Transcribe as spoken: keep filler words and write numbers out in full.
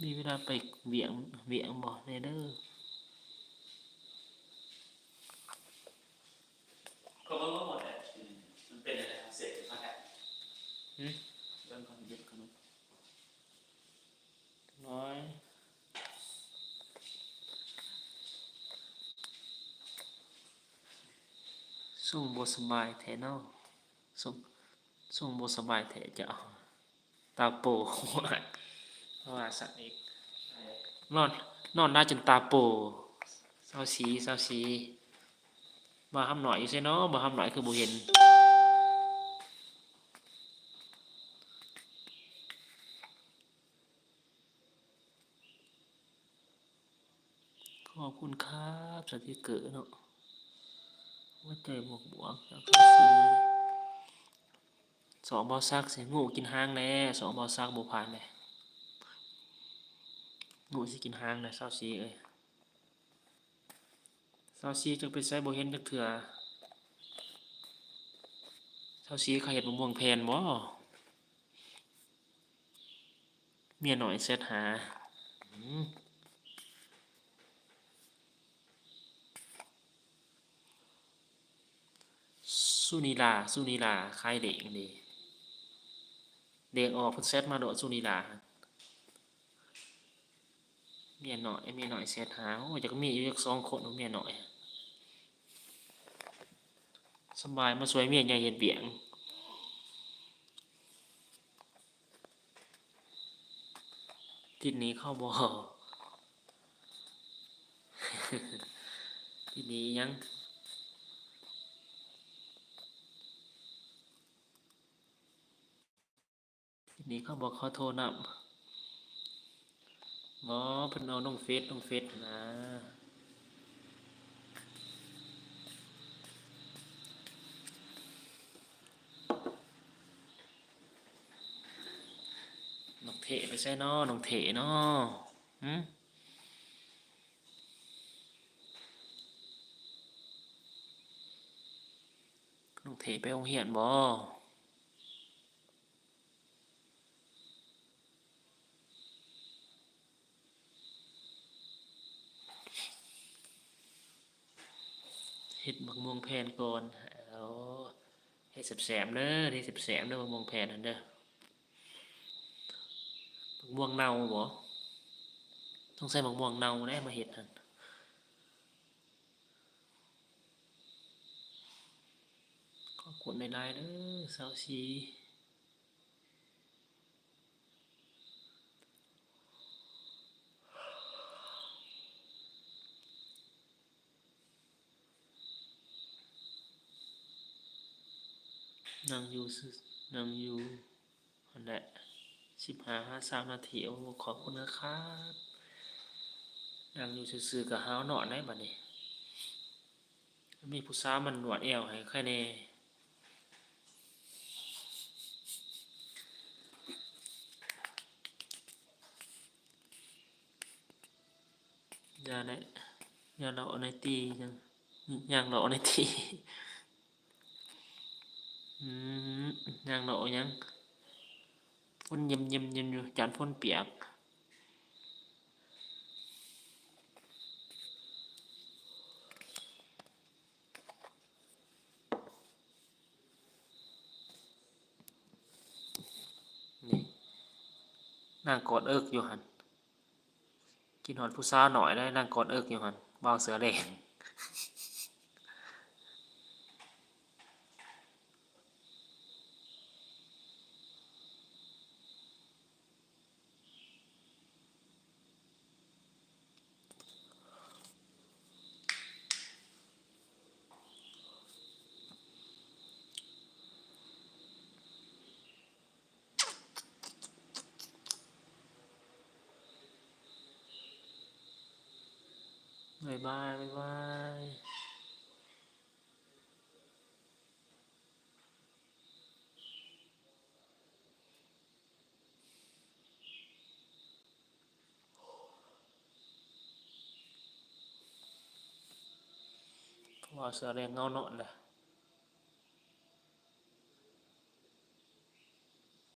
มีเวลาไปเวียง เวียงบ่แน่เด้อ เขาก็รู้หมดแหละ มันเป็นอะไร เสร็จแล้วก็ได้ หืม เรื่องความยึดเขาเนอะ น้อย ส่งบ่สบายแท้เนาะ ส่ง ส่งบ่สบายแท้เจ้า ตาโป ว่าสักอีก นอน นอนหน้าจนตาโป เศร้าสี เศร้าสี บ่าห้ำหน่อยอยู่ไสเนาะ บ่าห้ำหน่อยคือบ่เห็น ขอบคุณครับ สติกเกอร์เนาะ หัวใจบวกๆ แล้วก็สี สอง บ่าวซักสิ งูกินหางแน่ สอง บ่าวซักบ่ผ่านเลย งูสิกินหางนะ เศร้าสีเอ้ย เศร้าสีจักไปไสบ่เห็นจักเทื่อ เศร้าสีเขาเฮ็ดมะม่วงแผ่นบ่ เมียน้อยแชทหา อืม สุนีลา สุนีลา ขายเลขนี่ เลขออกเพิ่นแชทมาโลด สุนีลา เมียน้อย เมียน้อยแชทหา โอ้ย อยากมีอยู่จักสองคน เมียน้อย สบาย มาช่วยเมียใหญ่เฮ็ดเวียก ติดหนี้เขาบ่ ติดหนี้หยัง ติดหนี้เขาบ่ ขอโทษนำ บ่ เพิ่นเอาลงเฟซ ลงเฟซนะ น้องเทไปไสน้อ น้องเทน้อ หึ น้องเทไปโรงเรียนบ่ เฮ็ดบักม่วงแผ่นก่อน เอา เฮ็ดแซ่บๆ เด้อ เฮ็ดแซ่บๆ เด้อ บักม่วงแผ่นหั่นเด้อ บักม่วงเน่าบ่ ต้องใส่บักม่วงเน่าแหละมาเฮ็ดหั่น ขอบคุณหลายๆ เด้อ เศร้าสี นั่งอยู่ซื่อ นั่งอยู่หั่นแหละ สิบห้าหาสามนาที โอ้ ขอบคุณนะครับ นั่งอยู่ซื่อๆ ก็หาวนอนได้บัดนี้ มีผู้สาวมันนวดแอวให้ใครแน่ อย่าได้ อย่าเลาะในตี้ ยัง ย่างเลาะในตี้ อืม ย่างเลาะหยัง ฝนเย็นๆ เย็นอยู่ จานฝนเปียก นี่ นางกอดเอิกอยู่หั่น คิดฮอดผู้สาวน้อยเด้ นางกอดเอิกอยู่หั่น บ่าวเสื้อแดง บ๊ายบาย บ๊ายบาย เพราะว่าเสื้อแดงเงานอนนะ